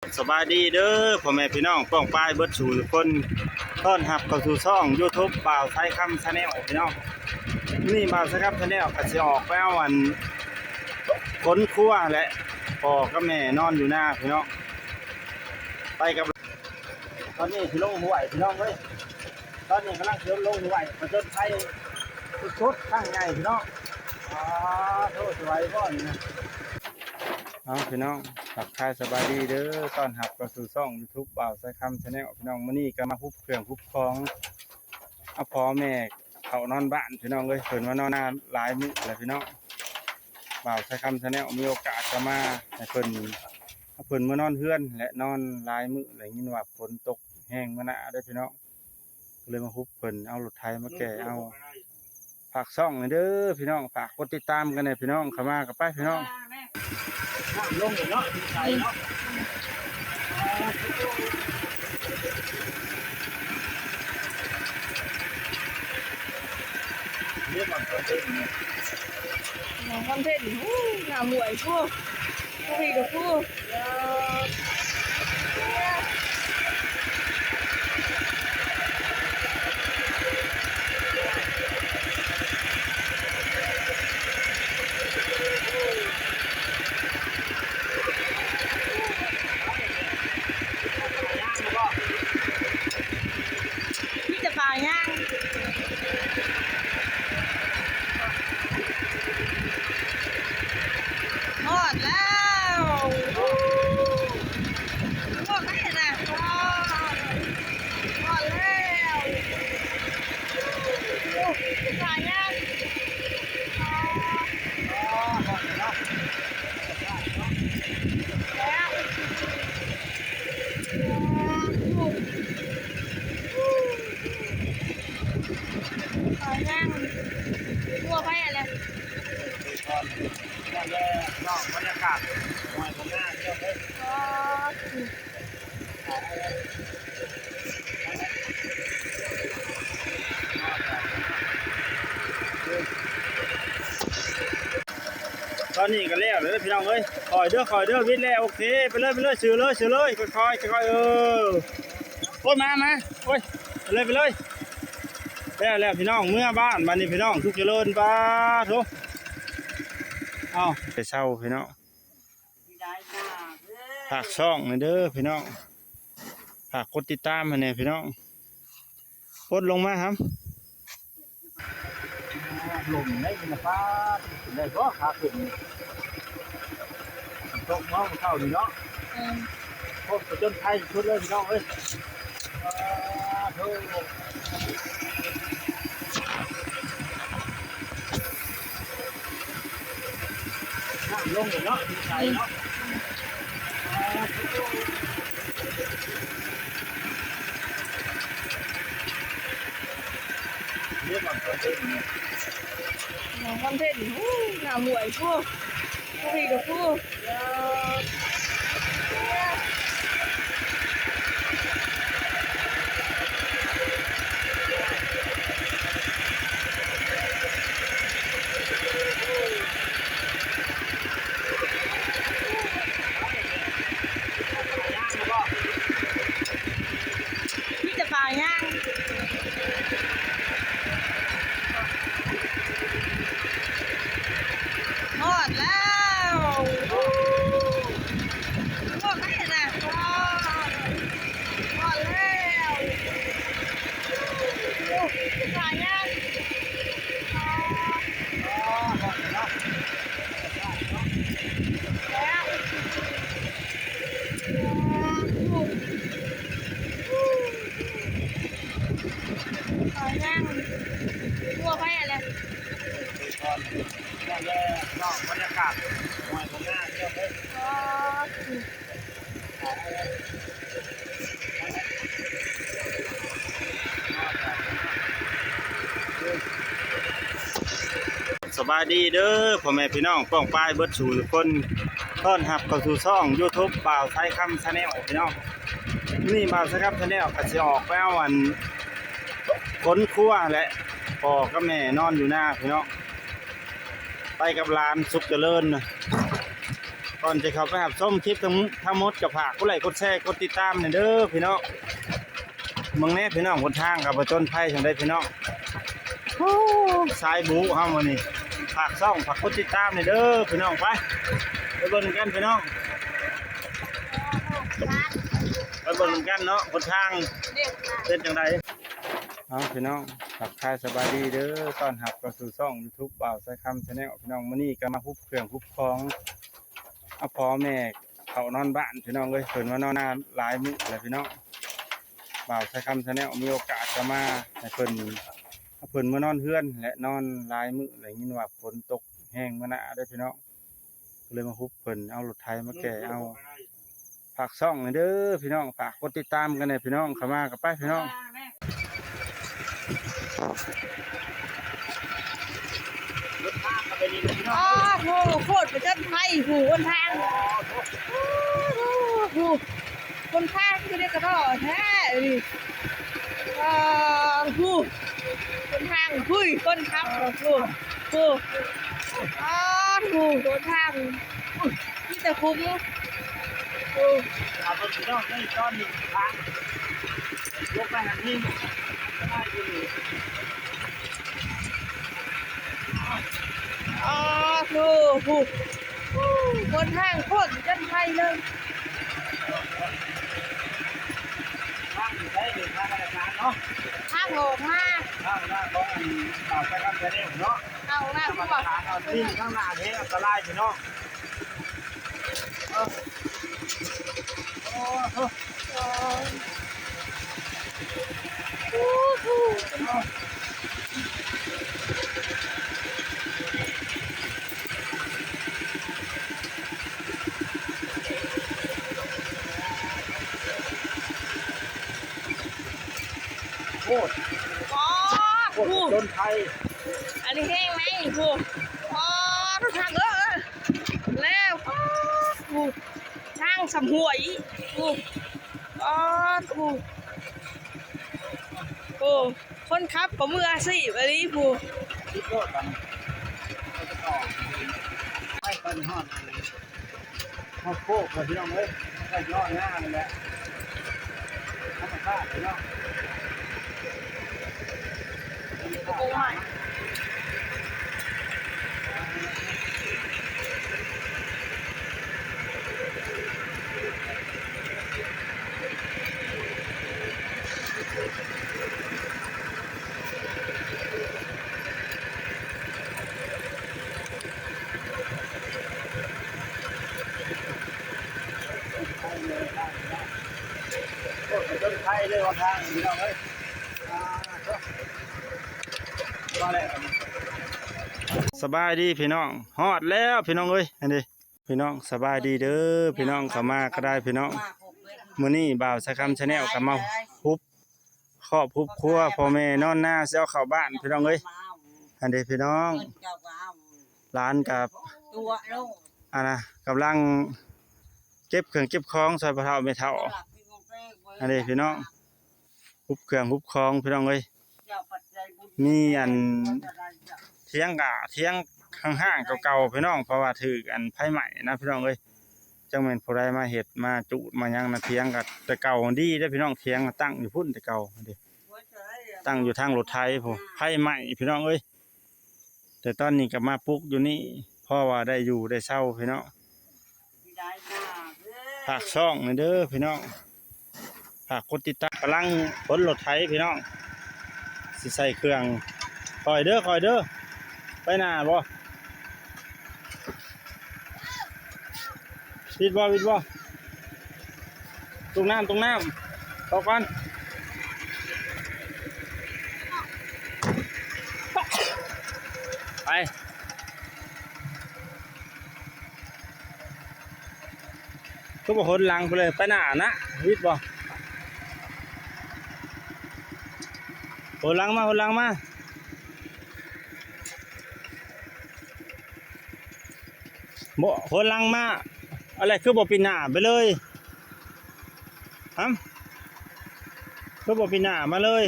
ສະບາຍດີເດີພໍ່ແມ່ພີ່ນ້ອງປ້ອງປາຍເບິດສູ່ທຸກຄົນ, ຕ້ອນຮັບເຂົ້າສູ່ຊ່ອງຢູທູບບ່າວໄຊຄຳແຊນແນວພີ່ນ້ອງ. ມື້ນີ້ບ່າວໄຊຄຳແຊນແນວກໍຊິອອກໄປເອົາອັນ ຂົນຄົວ ແລະພໍ່ກັບແມ່ນອນຢູ່ນາພີ່ນ້ອງ. ໄປກັບ ຕອນນີ້ຊິລົງຫ້ວຍພີ່ນ້ອງເອີຍ, ຕອນນີ້ກຳລັງຊິລົງຫ້ວຍ ຜະຈົນໄພສຸດໆ ຄັ້ງໃຫຍ່ພີ່ນ້ອງ. ອາໂທ້ ຊິໄຫວບໍ່ນີ້ນະ. ເອົາພີ່ນ້ອງ ທັກທາຍສະບາຍດີເດີ, ຕ້ອນຮັບເຂົ້າສູ່ຊ່ອງຢູທູບບ່າວໄຊຄຳແຊນແນວພີ່ນ້ອງ. ມື້ນີ້ກໍມາຮຸບເຄື່ອງຮຸບຂອງ ເອົາພໍ່ແມ່ເຂົ້ານອນບ້ານພີ່ນ້ອງເອີຍ, ເພິ່ນມານອນນາຫຼາຍມື້ແລ້ວພີ່ນ້ອງ. ບ່າວໄຊຄຳແຊນແນວມີໂອກາດກໍມາໃຫ້ເພິ່ນ ເອົາເພິ່ນມານອນເຮືອນ ແລະນອນຫຼາຍມື້ແລ້ວ, ໄດ້ຍິນວ່າຝົນຕົກແຮງມານາເດີພີ່ນ້ອງ. ກໍເລີຍມາຮຸບເພິ່ນ ເອົາລົດໄຖມາແກ່ເອົາ. ຝາກຊ່ອງແດ່ເດີພີ່ນ້ອງ, ຝາກກົດຕິດຕາມກັນແດ່ພີ່ນ້ອງ, ເຂົ້າມາກໍໄປພີ່ນ້ອງ. ນ້ຳລົງເນາະ ໃສເນາະ. ເຮັດຫຍັງຄອນເທັນນີ້? ຫຍັງຄອນເທັນ? ໂອ້ ນ້ຳຫ້ວຍ ໂອ້ ບໍ່ມີດອກ ໂອ້. ມີແຕ່ປ່າຍາງ. ຮອດແລ້ວ ຮອດແລ້ວນະ ຮອດ ຮອດແລ້ວ. ໂອ້ ສາຍຍາງ ຮອດແລ້ວ ຮອດແລ້ວ. ສາຍຍາງ ຫົວໄປແລ້ວ. ນີ້ແຫຼະພີ່ນ້ອງ ບັນຍາກາດຫ້ວຍຜົງນາພີ່ນ້ອງເອີຍ. ອໍ ຕອນນີ້ກໍແລ້ວແລ້ວພີ່ນ້ອງເອີຍ. ຄ່ອຍເດີ ຄ່ອຍເດີ ວິດແລ້ວ. ໂອເຄ ໄປເລີຍ ໄປເລີຍ ຊື່ເລີຍ ຊື່ເລີຍ ຄ່ອຍໆ ຄ່ອຍໆ ເອີ. ໂອ້ຍ ມາ ມາ ໂອ້ຍ ໄປເລີຍ ໄປເລີຍ. ແລ້ວ ແລ້ວພີ່ນ້ອງ ເມືອບ້ານບາດນີ້ພີ່ນ້ອງ ສຸກຈະເລີນ. ປາໂທ້ ເອົ້າ ໄປເຊົາພີ່ນ້ອງ. ຝາກຊ່ອງແດ່ເດີພີ່ນ້ອງ, ຝາກກົດຕິດຕາມໃຫ້ແດ່ພີ່ນ້ອງ. ປົດລົງມາຫຳ. ລົງໄດ້ ປາດ ໄດ້ບໍ່ ຂາຂຶ້ນນີ້? ຕົກເນາະ ມື້ເຊົ້ານີ້ເນາະ. ອືມ ໂອ້ ຜະຈົນໄພສຸດເລີຍພີ່ນ້ອງເອີຍ. ປາໂທ້ ນ້ຳລົງເນາະ ໃສເນາະ. ເຮັດຫຍັງຄອນເທັນນີ້? ຫຍັງຄອນເທັນ? ໂອ້ ນ້ຳຫ້ວຍ ໂອ້ ບໍ່ມີດອກ ໂອ້. ມີແຕ່ປ່າຍາງ. ຮອດແລ້ວ ຮອດແລ້ວນະ ຮອດແລ້ວ. ໂອ້ ສາຍຍາງ ຮອດແລ້ວ ແລ້ວ. ເຂົາຍ່າງທົ່ວໄປຫັ້ນແຫຼະ. ນີ້ແຫຼະພີ່ນ້ອງ ບັນຍາກາດຫ້ວຍຜົງນາພີ່ນ້ອງເອີຍ. ອໍ ສະບາຍດີເດີພໍ່ແມ່ພີ່ນ້ອງປ້ອງປາຍເບິດສູ່ທຸກຄົນ, ຕ້ອນຮັບເຂົ້າສູ່ຊ່ອງຢູທູບບ່າວໄຊຄຳແຊນແນວພີ່ນ້ອງ. ມື້ນີ້ບ່າວໄຊຄຳແຊນແນວກໍຊິອອກໄປເອົາອັນ ຂົນຄົວ ແລະ ພໍ່ກັບແມ່ນອນຢູ່ນາພີ່ນ້ອງ, ໄປກັບຫຼານສຸກຈະເລີນນະ. ກ່ອນຈະເຂົ້າໄປຮັບຊົມຄລິບທັງ ທັງໝົດ ກໍຝາກກົດໄລ ກົດແຊ ກົດຕິດຕາມແດ່ເດີພີ່ນ້ອງ. ເບິ່ງແດ່ພີ່ນ້ອງ ຫົນທາງກໍຜະຈົນໄພຈັ່ງໃດພີ່ນ້ອງ. ໂອ້ ສາຍບູເຮົາມື້ນີ້ ຝາກຊ່ອງ ຝາກກົດຕິດຕາມແດ່ເດີພີ່ນ້ອງ. ໄປ ໄປເບິ່ງນຳກັນພີ່ນ້ອງ ໄປເບິ່ງນຳກັນເນາະ ຫົນທາງເປັນຈັ່ງໃດ. ເອົາພີ່ນ້ອງ ທັກທາຍສະບາຍດີເດີ ຕ້ອນຮັບເຂົ້າສູ່ຊ່ອງຢູທູບບ່າວສາຍຄຳແຊນແນວພີ່ນ້ອງ. ມື້ນີ້ກໍມາຮຸບເຄື່ອງຮຸບຂອງ ເອົາພໍ່ແມ່ເຂົ້ານອນບ້ານພີ່ນ້ອງເອີຍ. ເພິ່ນມານອນນາຫຼາຍມື້ແລ້ວພີ່ນ້ອງ. ບ່າວສາຍຄຳແຊນແນວມີໂອກາດກໍມາໃຫ້ເພິ່ນ ເອົາເພິ່ນມານອນເຮືອນ ແລະ ນອນຫຼາຍມື້ ໄດ້ຍິນວ່າຝົນຕົກແຮງມານາເດີພີ່ນ້ອງ. ກໍເລີຍມາຮຸບເພິ່ນ ເອົາລົດໄຖມາແກ່ເອົາ. ຝາກຊ່ອງແດ່ເດີພີ່ນ້ອງ ຝາກກົດຕິດຕາມກັນແດ່ພີ່ນ້ອງ. ເຂົ້າມາກັນໄປພີ່ນ້ອງ. ອ້າໂທ້ ໂຄດປະຈົນໄພ ຜູ້ຫົນທາງ ຜູ້ ຫົນທາງຄືໄດ້ກະດໍ້ແທ້ນີ້. ອ້າ ຜູ້ ຫົນທາງ ຜູ້ ຄົນຂັບ ຜູ້ ຜູ້ ອ້າ ຜູ້ ຫົນທາງ ມີແຕ່ຂຸມ ຜູ້. ເອົາເບິ່ງພີ່ນ້ອງເອີຍ ຕອນນີ້ທາງລົງໄປຫັ້ນນີ້ ສະບາຍຢູ່ນີ້. ອ້າໂທ້ ຜູ້ ຜູ້ ຫົນທາງໂຄດປະຈົນໄພເລີຍ. ທາງຢູ່ໃສນີ້ ທາງທະນາຄານເນາະ ທາງອອກມາ ທາງໜ້າຂອງອັນ ອ່າ ໄປທາງຊາແນວເນາະ ທາງໜ້າຂອງ ທາງໜ້າແຮງອັນຕະລາຍພີ່ນ້ອງ. ເອີ ໂອ້ໂຫ ໂອ້ໂຫ ໂຄດ ໂຄດ ໂອ້ ໂຄດ ໂອ້ ຕົ້ນໄພ ອັນນີ້ແຮງໄໝ ໂອ້ ໂອ້ ທຸກທ່ານເອີຍ ແລ້ວ ໂອ້ ທາງສຳຫ້ວຍ ໂອ້ ໂອ້ ໂອ້ ໂອ້ ຄົນຂັບກໍມືອາຊີບອີ່ຫຼີຜູ້. ໄປ ໄປຮອດ ຮອດໂຄກແລ້ວພີ່ນ້ອງເອີຍ ໃກ້ຮອດນານີ້ແຫຼະ ທຳມະຊາດພີ່ນ້ອງ. ສະບາຍດີພີ່ນ້ອງ ຮອດແລ້ວພີ່ນ້ອງເອີຍ ອັນນີ້ ພີ່ນ້ອງ ສະບາຍດີເດີພີ່ນ້ອງ ເຂົ້າມາກໍໄດ້ພີ່ນ້ອງ. ມື້ນີ້ບ່າວສາຍຄຳແຊນແນວກໍມາຮຸບຄອບຮຸບຄົວ ພໍ່ແມ່ນອນນາ ຊິເອົາເຂົ້າບ້ານພີ່ນ້ອງເອີຍ. ອັນເດພີ່ນ້ອງ ຫຼານກັບ ອັນນະ ກຳລັງເກັບເຄື່ອງເກັບຂອງຊ່ອຍພໍ່ເຖົ້າແມ່ເຖົ້າ. ອັນເດພີ່ນ້ອງ ຮຸບເຄື່ອງຮຸບຂອງພີ່ນ້ອງເອີຍ. ມີອັນຖຽງກະຖຽງຮ້າງໆເກົ່າໆພີ່ນ້ອງ ເພາະວ່າຖືກອັນໄຟໄໝ້ນະພີ່ນ້ອງເອີຍ. ຈັກແມ່ນຜູ້ໃດມາເຮັດມາຈູດມາຫຍັງນະ ຖຽງກະແຕ່ເກົ່າດີເດ້ພີ່ນ້ອງ. ຖຽງຕັ້ງຢູ່ພຸ້ນແຕ່ເກົ່າເດ້ ຕັ້ງຢູ່ທາງລົດໄຖພຸ້ນ ໄຟໄໝ້ພີ່ນ້ອງເອີຍ. ແຕ່ຕອນນີ້ກໍມາປຸກຢູ່ນີ້ ພໍວ່າໄດ້ຢູ່ໄດ້ເຊົາພີ່ນ້ອງ. ຝາກຊ່ອງແດ່ເດີພີ່ນ້ອງ ຝາກກົດຕິດຕາມ. ກຳລັງຂົນລົດໄຖພີ່ນ້ອງ ຊິໃສ່ເຄື່ອງ. ຄ່ອຍເດີ ຄ່ອຍເດີ ໄປໜ້າບໍ່? ວິດບໍ່ ວິດບໍ່? ຕົກນ້ຳ ຕົກນ້ຳ ເຂົ້າກ່ອນ ໄປ. ຄືບໍ່ຫົນຫຼັງພຸ້ນເລີຍ ໄປໜ້ານະ ວິດບໍ່? ຫົນຫຼັງມາ ຫົນຫຼັງມາ. ບໍ່ ຫົນຫຼັງມາ ອະໄລ ຄືບໍ່ປີນໜ້າໄປເລີຍ? ຫຳ ຄືບໍ່ປີນໜ້າມາເລີຍ?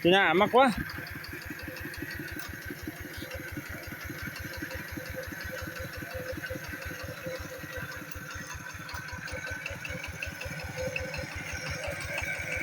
ປີນໜ້າມາກວ່າ.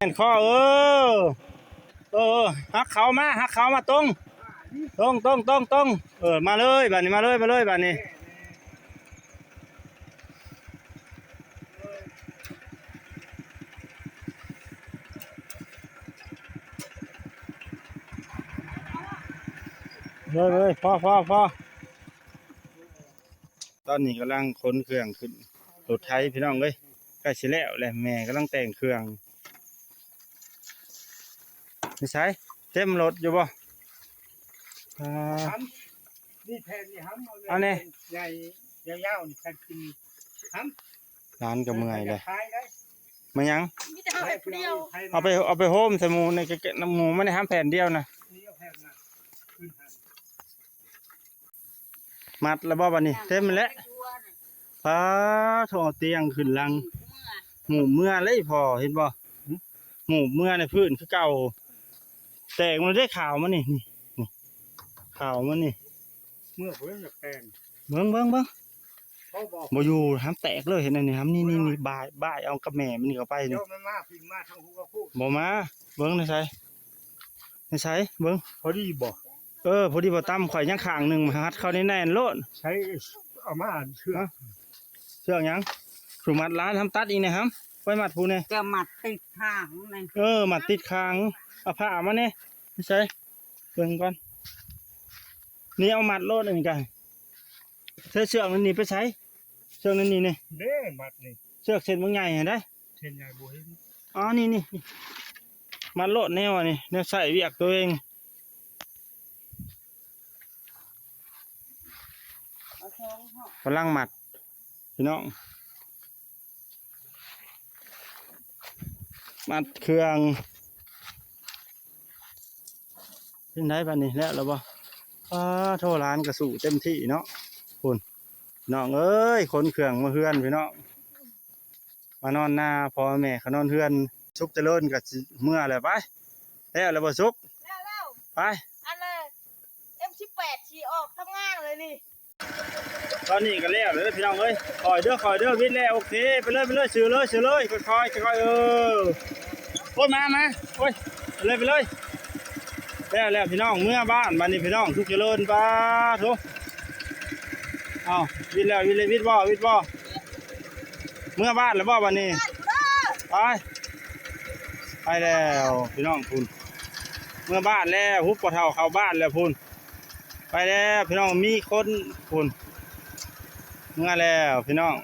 ແມ່ນຄໍ ເອີ ເອີ ເອີ ຫັກເຂົ້າມາ ຫັກເຂົ້າມາ ຕົງ ຕົງ ຕົງ ຕົງ ຕົງ ເອີ ມາເລີຍບາດນີ້ ມາເລີຍ ມາເລີຍບາດນີ້. ເລີຍ ເລີຍ ພໍ ພໍ ພໍ. ຕອນນີ້ກຳລັງຂົນເຄື່ອງຂຶ້ນລົດໄຖພີ່ນ້ອງເອີຍ ໃກ້ຊິແລ້ວແລ້ວ ແມ່ກຳລັງແຕ່ງເຄື່ອງ. ນີ້ໃສ ເຕັມລົດຢູ່ບໍ່? ອ່າ ນີ້ແຜ່ນນີ້ຫຳ ເອົາແນ່ ເອົາແນ່ ແຜ່ນໃຫຍ່ຍາວໆນີ້ ແຜ່ນຂຶ້ນນີ້ຫຳ. ຫຼານກໍເມື່ອຍແລ້ວ ຂາຍໄດ້ ມາຫຍັງ? ມີແຕ່ເຮົາແຜ່ນດຽວ ເອົາໄປ ເອົາໄປໂຮມໃສ່ໝູ່ໃນ ນຳໝູ່ມັນໄດ້ຫຳແຜ່ນດຽວນະ. ນີ້ເອົາແຜ່ນນະ ຂຶ້ນຫັ້ນ. ມັດແລ້ວບໍ່ບາດນີ້? ເຕັມແລ້ວ. ປາໂທ ເອົາຕຽງຂຶ້ນຫຼັງ ຫູບເມືອເລີຍພໍ່ ເຫັນບໍ່? ຫູບເມືອໃນພື້ນຄືເກົ່າ. ແຕກມັນໄດ້ຂາວມັນນີ້ ນີ້ ນີ້ ຂາວມັນນີ້. ເມືອບໍ່ໄດ້ແປງ ເບິ່ງ ເບິ່ງ ເບິ່ງ ບໍ່ຢູ່ ຫຳແຕກເລີຍ ເຫັນອັນນີ້ຫຳ ນີ້ ນີ້ ນີ້ ບາຍ ບາຍເອົາກັບແມ່ມັນນີ້ເຂົ້າໄປນີ້. ເຈົ້າມັນມາ ພິງມາທາງຫົວພຸ້ນ ບໍ່ມາ. ເບິ່ງໃນໃສ ໃນໃສ ເບິ່ງ ພໍດີບໍ່? ເອີ ພໍດີບໍ່ຕຳ ຂ້ອຍຍັງຂ້າງໜຶ່ງ ມັດເຂົ້າແໜ້ນໆໂລດ. ໃຊ້ເອົາມາເຊືອກ ເຊືອກຫຍັງ? ສຸມັດຫຼານ ຫຳຕັດອີກແນ່ຫຳ ໄວ້ມັດຜູ້ແນ່. ຈະມັດຕິດຄາງແນ່ ເອີ ມັດຕິດຄາງ. ເອົາຜ້າມາແນ່ ໃສ່ ເບິ່ງກ່ອນ ນີ້ ເອົາມັດໂລດ ອັນນີ້ກະ. ໃສ່ເຊືອກນັ້ນນີ້ໄປໃສ? ເຊືອກນັ້ນນີ້ ນີ້ເດ້ ມັດນີ້ ເຊືອກເສັ້ນບັກໃຫຍ່ຫັ້ນເດ້. ເສັ້ນໃຫຍ່ບໍ່ເຫັນ. ອໍ ນີ້ ນີ້ ມັດໂລດແນວອັນນີ້ ແນວໃຊ້ວຽກຕົວເອງ. ກຳລັງມັດພີ່ນ້ອງ ມັດເຄື່ອງ. ເປັນໃດບາດນີ້ ແລ້ວແລ້ວບໍ່? ປາໂທ ຫຼານກະສູ້ເຕັມທີ່ເນາະ. ພຸ້ນ ນ້ອງເອີຍ ຂົນເຄື່ອງມາເຮືອນພີ່ນ້ອງ ມານອນນາ ພໍ່ແມ່ເຂົານອນເຮືອນ. ສຸກຈະເລີນກໍຊິເມືອແລ້ວ ໄປ. ແລ້ວແລ້ວບໍ່ສຸກ? ແລ້ວ ແລ້ວ ໄປ. ອັນ ເອັມສິບແປດ ຊິອອກທຳງານເລີຍນີ້. ຕອນນີ້ກໍແລ້ວເດີພີ່ນ້ອງເອີຍ ຄ່ອຍເດີ ຄ່ອຍເດີ ວິດແລ້ວ ໂອເຄ ໄປເລີຍ ໄປເລີຍ ຊື່ເລີຍ ຊື່ເລີຍ ຄ່ອຍໆ ຄ່ອຍໆ ເອີ ໂອ້ຍ ມາ ມາ ໂອ້ຍ ໄປເລີຍ ໄປເລີຍ. ແລ້ວແລ້ວພີ່ນ້ອງ ເມືອບ້ານບາດນີ້ພີ່ນ້ອງ ສຸກຈະເລີນ ປາໂທ. ເອົ້າ ວິດແລ້ວ ວິດເລີຍ ວິດບໍ່ ວິດບໍ່? ເມືອບ້ານແລ້ວບໍ່ບາດນີ້? ໄປ ໄປແລ້ວພີ່ນ້ອງ ພຸ້ນ ເມືອບ້ານແລ້ວ. ຫຸບພໍ່ເຖົ້າເຂົ້າບ້ານແລ້ວພຸ້ນ ໄປແລ້ວພີ່ນ້ອງ. ມີຄົນພຸ້ນ ເມືອແລ້ວພີ່ນ້ອງ.